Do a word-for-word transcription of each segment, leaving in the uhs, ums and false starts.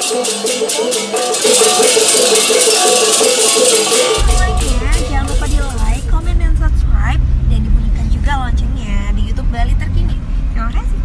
Semuanya, jangan lupa di like, comment, dan subscribe, dan dibunyikan juga loncengnya di YouTube Bali Terkini. Terima kasih.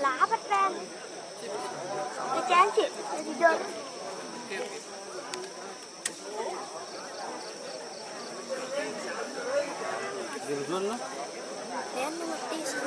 Lapet, Pen. Dicancit, tidur. Dia duluan lah. Dia ngerti sih.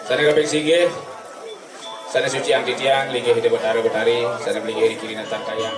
Sané kaping singgih, sané suci ang titiang, linggih Ida Betara Betari, sané linggih ri kiri nata kayang.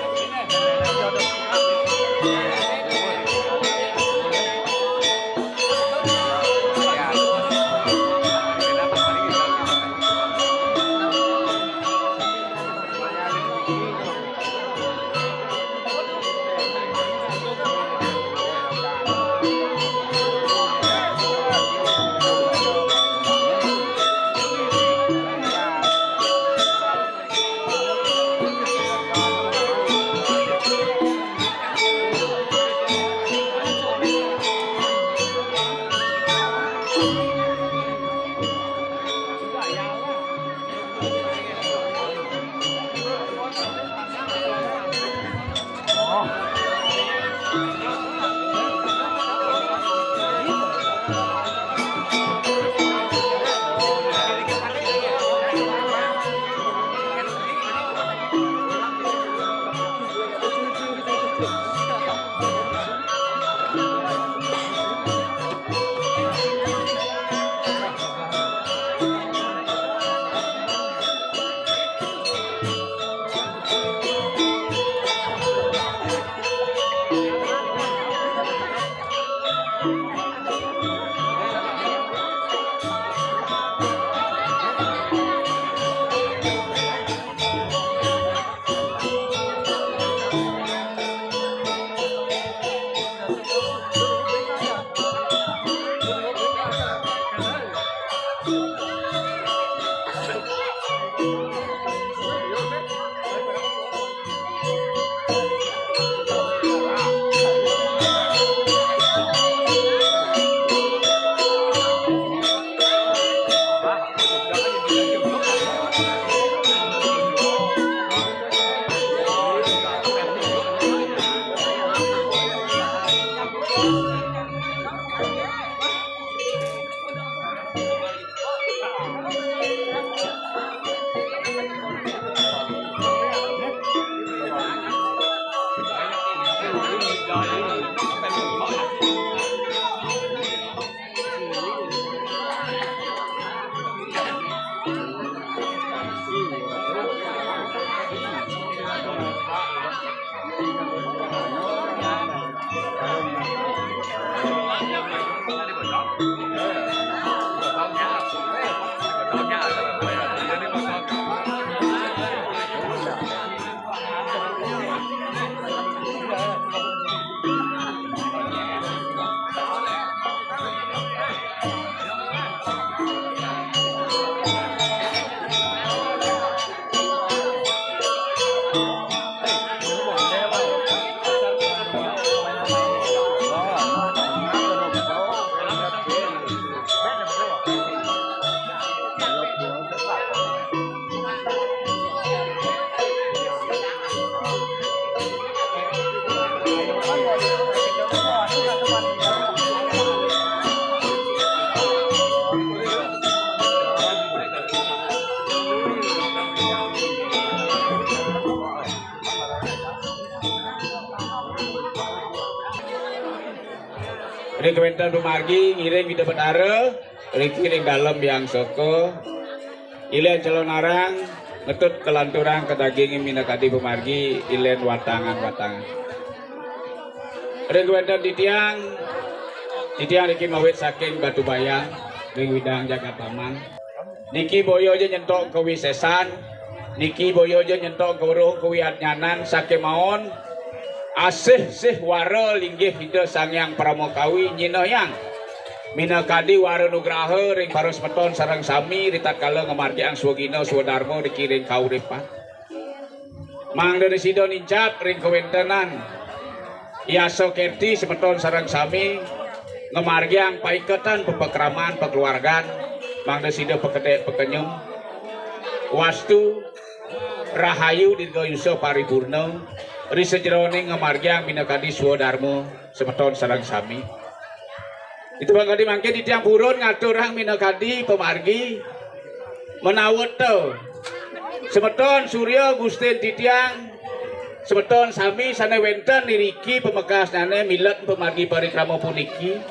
Ring kawéntenan pamargi ngiring Ida Betara, riki ring dalem Hyang Soka. Yén calonarang ngetut kalanturang ka dagingé minakadi pamargi yén watangan-watangan. Ring kawéntenan titiang, titiang niki mawit saking Batubayan, ring Widang Jagat Taman. Niki boya ja nyentok kawisésan, niki boya ja nyentok kaweruh kawiadnyanan, sakémaon asih sih wara linggih Ida Sang Hyang Parama Kawi nyinahang minakadi wara nugraha ring para semeton sareng sami ritatkala ngamargiang swagina swadarma riki ring kauripan. Mangda sida nincap ring kawéntenan yasa kerti semeton sareng sami ngamargiang paiketan pepekraman pakeluargan, mangda sida pakedék pakenyem, wastu, rahayu, dirgayusa paripurna, ri sajeroning ngamargiang minakadi swadarma semeton sareng sami. Ditu pang kadi mangkin titiang purun ngaturang minakadi pamargi manaweta semeton Surya Gustin titiang, semeton sami sané wénten iriki pamekasnyané milet pamargi parikrama puniki.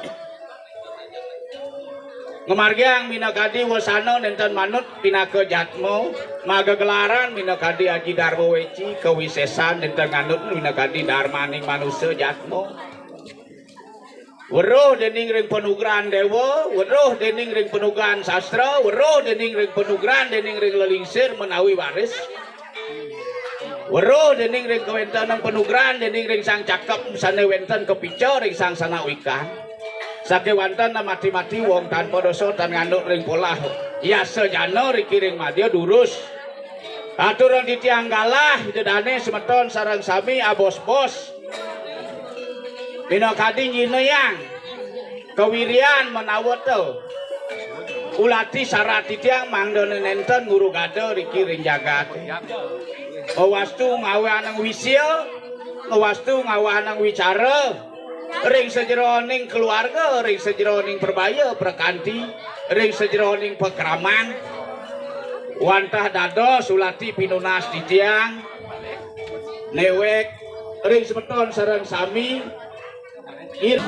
Ngamargiang minakadi wasana nénten manut pinaka jatma, magegelaran minakadi Aji Darma Weci, kawisésan nénten nganut minakadi darmaning manusa jatma. Weruh déning ring panugrahan déwa, weruh déning ring panugrahan sastra, weruh déning ring panugrahan déning ring lelingsir menawi waris. Weruh déning ring kawéntenan panugrahan déning ring sang cakep sané wénten kapica ring sang sanak wikan. Sakéwanten mati-mati wong tanpa dosa tan nganduk ring polah yasa jana riki ring madya durus. Aturang titiang galah, Ida Dané semeton sareng sami abos-bos. Minakadi nyinayang kawirian manaweta ulati sarat titiang mangda nénten ngurugada riki ring jagaté. Ngawastu ngawanang wisya, ngawastu ngawanang wicara ring sajeroning keluarga, ring sajeroning prabaya prakanti, ring sajeroning pakraman. Wantah dados ulati pinunas titiang néwék ring semeton sareng sami. Ir-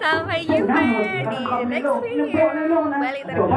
Sampai jumpa di next video. Balik terus.